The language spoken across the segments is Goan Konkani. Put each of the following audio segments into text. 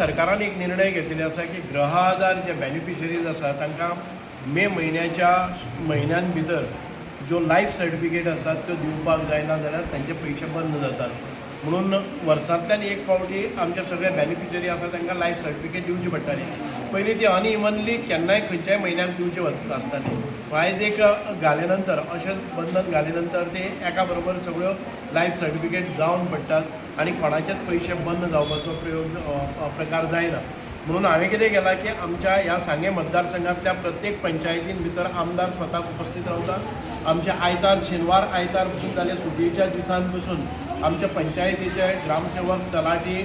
सरकारान एक निर्णय घेतिल्लो आसा की गृह आधार जे बेनिफिशरीज आसा तांकां मे म्हयन्याच्या म्हयन्यान भितर ज्यो लायफ सर्टिफिकेट आसात त्यो दिवपाक जायना जाल्यार तांचे पयशे बंद जातात. म्हणून वर्सांतल्यान एक फावटी आमचे सगळे बेनिफिशरी आसा तांकां लायफ सर्टिफिकेट दिवची पडटाली. पयलीं ती अनइवनली केन्नाय खंयच्याय म्हयन्याक दिवची आसताली. आयज एक घाले नंतर, अशें बंधन घाले नंतर ते एका बरोबर सगळ्यो लायफ सर्टिफिकेट जावन पडटात आनी कोणाचेच पयशे बंद जावपाचो प्रयोग प्रकार जायना. म्हणून हांवें कितें केलां की आमच्या ह्या सांगें मतदारसंघांतल्या प्रत्येक पंचायतीन भितर आमदार स्वताक उपस्थीत रावता. आमच्या आयतार, शेनवार आयतार पसून जाल्यार सुटयेच्या दिसान पसून आमच्या पंचायतीचे ग्रामसेवक, तलाठी,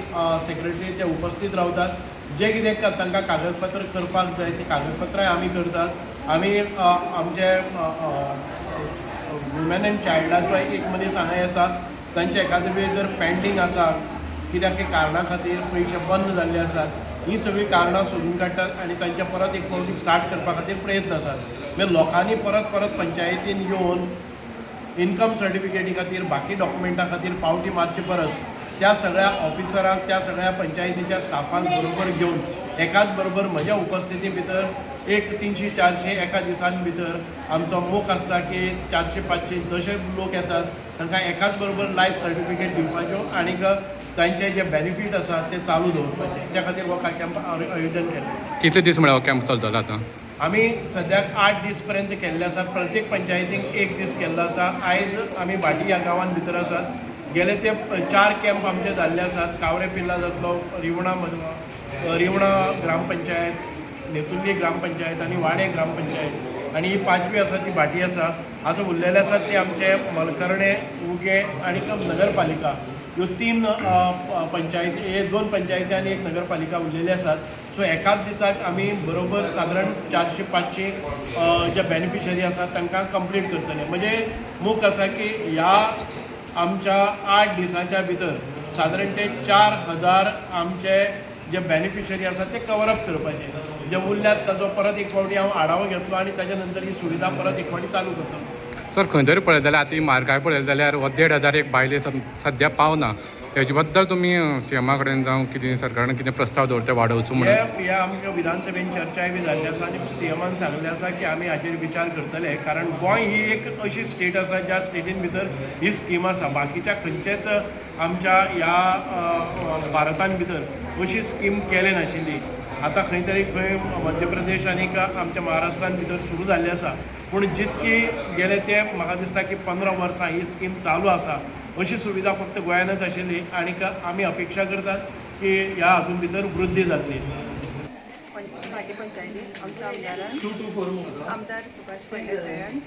सेक्रेटरी ते उपस्थीत रावतात. जे कितें तांकां कागदपत्र करपाक जाय ती कागदपत्रांय आमी करतात. आमी आमचे वुमेन एंड चायल्डाचो एक मनीस हांगा येता. तांचे एखादे वेळ जर पेंडींग आसा, कित्याक कारणा खातीर पयशे बंद जाल्ले आसात, ही सगळीं कारणां सोदून काडटात आनी तांचे परत एक फावटी स्टार्ट करपा खातीर प्रयत्न आसात. म्हणजे लोकांनी परत परत पंचायतीन येवन इनकम सर्टिफिकेटी खातीर, बाकी डॉक्युमेंटा खातीर पावटी मारचे परस त्या सगळ्या ऑफिसरांक, त्या सगळ्या पंचायतीच्या स्टाफांक बरोबर घेवन एकाच बरोबर म्हज्या उपस्थिती भितर एक 300-400 एका दिसान भितर आमचो मोख आसता की 400-500 जशे लोक येतात तांकां एकाच बरोबर लायफ सर्टिफिकेट दिवपाच्यो आनीक तांचे जे बेनिफीट आसा ते चालू दवरपाचे. त्या खातीर हो कॅम्प आयोजन केलें. कितले दीस म्हळ्यार हो कॅम्प चलतलो आतां? आमी सद्याक 8 दीस पर्यंत केल्ले आसा. प्रत्येक पंचायतीक एक दीस केल्लो आसा. आयज आमी भाटी ह्या गांवांत भितर आसात. गेले ते चार कॅम्प आमचे जाल्ले आसात. कावरे पिल्ला जातलो, रिवणा, रिवणा ग्रामपंचायत, नेतुर्ली ग्रामपंचायत आनी वाडे ग्रामपंचायत आनी ही पांचवी आसा ती भाटी आसा. आतां उरलेले आसात ते आमचे मलकर्णे, उगे आनी नगरपालिका, ह्यो तीन पंचायती, हे दोन पंचायती आनी एक नगरपालिका उरलेली आसात. सो एकाच दिसाक आमी बरोबर सादारण 400-500 जे बेनिफिशरी आसात तांकां कंप्लीट करतले. म्हणजे मोख आसा की ह्या आमच्या 8 दिसांच्या भितर सादारण ते 4000 आमचे जे बेनिफिशरी आसात ते कवर अप करपाचे. जे उरल्यात ताजो परत एक फावटी हांव आढावो घेतलो आनी ताच्या नंतर ही सुविधा परत एक फावटी चालू करतलो. सर, खंय तरी पळयत जाल्यार आतां ही म्हारगाय पळयत जाल्यार हो 1500 एक बायले सद्या पावना. हेजे बद्दल तुमी सीएमा कडेन जावं कितें सरकारान कितें प्रस्ताव दवरता वाडोवचो म्हणून? हे ह्या आमच्या विधानसभेन चर्चाय बी जाल्ली आसा आनी सीएमान सांगलें आसा की आमी हाचेर विचार करतले, कारण गोंय ही एक अशी स्टेट आसा ज्या स्टेटीन भितर ही स्कीम आसा. बाकीच्या खंयचेच आमच्या ह्या भारतान भितर अशी स्कीम केले नाशिल्ली. आतां खंय तरी खंय मध्य प्रदेश आनीक आमच्या महाराष्ट्रान भितर सुरू जाल्ली आसा, पूण जितकी गेले ते म्हाका दिसता की 15 वर्सां ही स्कीम चालू आसा, अशी सुविधा फक्त गोंयानच आशिल्ली. आनीक आमी अपेक्षा करतात की ह्या हातूंत भितर वृद्धी जातली. भाटी पंचायतीत आमच्या आमदारान, आमदार सुभाष फळदेसायान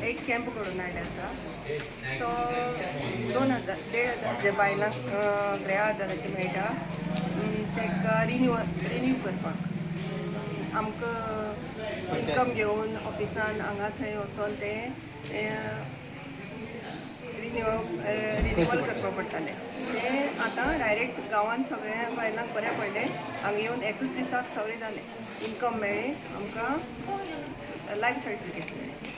एक कॅम्प घडोवन हाडले आसा. तो 2000, 1500 जे बायलांक गृह आधाराचे मेळटा ताका रिन्यू करपाक आमकां इनकम घेवन ऑफिसान हांगा थंय वचोन तें रिन्युअल करपाक पडटालें. तें आतां डायरेक्ट गांवांत सगळ्या बायलांक बरें पडलें. हांगा येवन एकूच दिसाक सगळें जालें, इनकम मेळ्ळें, आमकां लायफ सर्टिफिकेट मेळ्ळें.